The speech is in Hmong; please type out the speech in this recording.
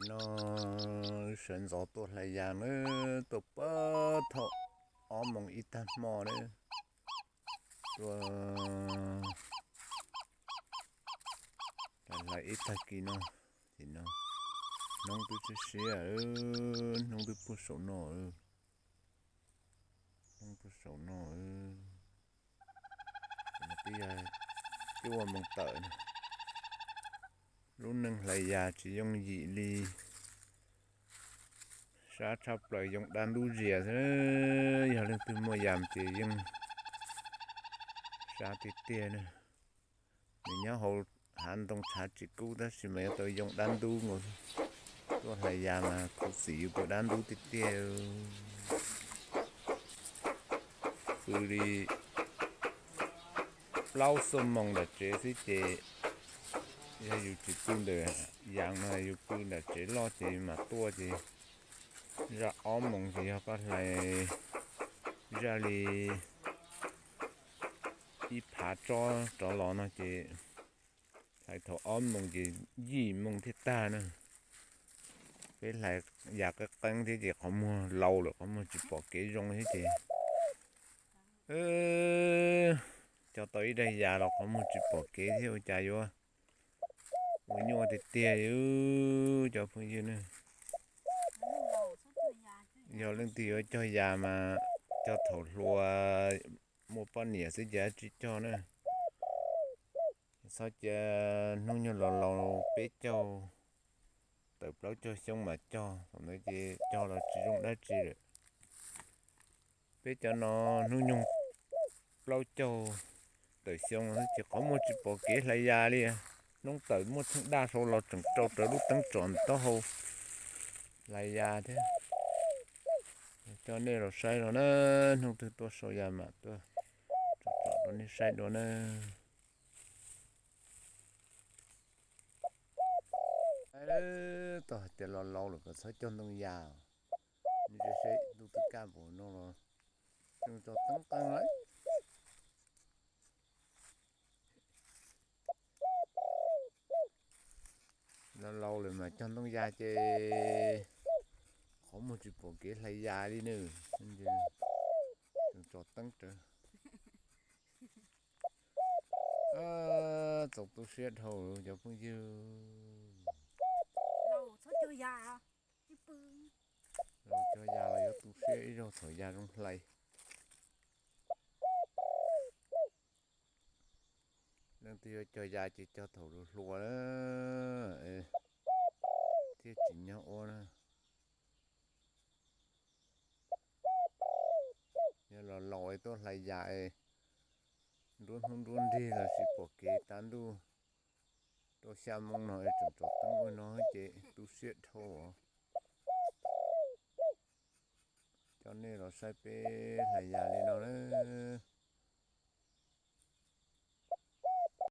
No sawv ntxov tuaj hlais yas na, tuaj pab thaum ob moos ib tag hmo na, tuaj hlais ib tag kis no, ces no hnub twb siab siab, hnub twb puag saum no, hnub puag saum no. Twb yog cuaj moos tawm. Lub neej hlais yas tsis yooj yim li, sab tshaj plaws yoo dab ntub zias xwb. Yog leej twg muaj yas ces yeej sab tiag tiag na. Nws nyob hauv hav ntoo tshav tsis kub tab sis mas yuav tau yoo dab ntub nkaus. Tuaj hlais yas mas khuv xim yus tus dab ntub tiag tiag. Pw li plaub xuab moos nram tsev xwb ces yog yus tsis pw ntawm yas mas yus pw nram tsev loj ces mam tuaj ces zaj ob moos ces yog koj hlais zaj li ib phav tsob rov los no ces hlais thaum ob moos ces yim moos thiaj tag na. Peb hlais yas qeeb qeeb thiab ces qhov muag laus lawm, qhov muag tsis pom kev zoo thiab ces cog tau ib daim yas los qhov muag tsis pom kev thiab ua cas yuav ua nyuaj tiag tiag li cov phooj ywg na. Yog leej twg yuav cog yas mas cog thaum hluas muaj poj niam xwb ces tsis cog na. Txhob cia hnub nyoog los laus peb caug tawm plaub caug xyoo mas cog, thaum ntawd ces cog los tsis zoo dab tsi lawm. Peb cov no hnub nyoog plaub caug tawm xyoo ces qhov muag tsis pom kev hlais yas li. Hnub tawm muaj theej daj hlau los tseem rau rawv lub teeb tsom taub hau hlais yas thiab. Coj nej los saib los na, hnub twg tuaj sau yas mam tuaj tsom tsom rau nej saib dua na. Tau hais tias los laus lawm kom txhob cog ntoo yas. Nws tseem seb ntuj twb kaj npaum no los tseem tso teeb qeej lawm. Los laus lawm mas cog ntoo yas ces qhov muag tsis pom kev hlais yas li nws, tseem tso teeb rawv. Txaus tu siab dhau cov phooj ywg. Los cog yas los yuav tu siab ib zaug thaum yas zoo hlais. Leej twg yuav cog yas ces cog thaum hluas hluas na, thiaj tsim nyog ua na. Yog los laus es tuaj hlais yas es nruab hnub nruab nrig los tsis pom kev tav ntuj, rau xya moo no es tseem tso teeb ua no ces tu siab dhau os. Coj nej los saib peb hlais yas li no na.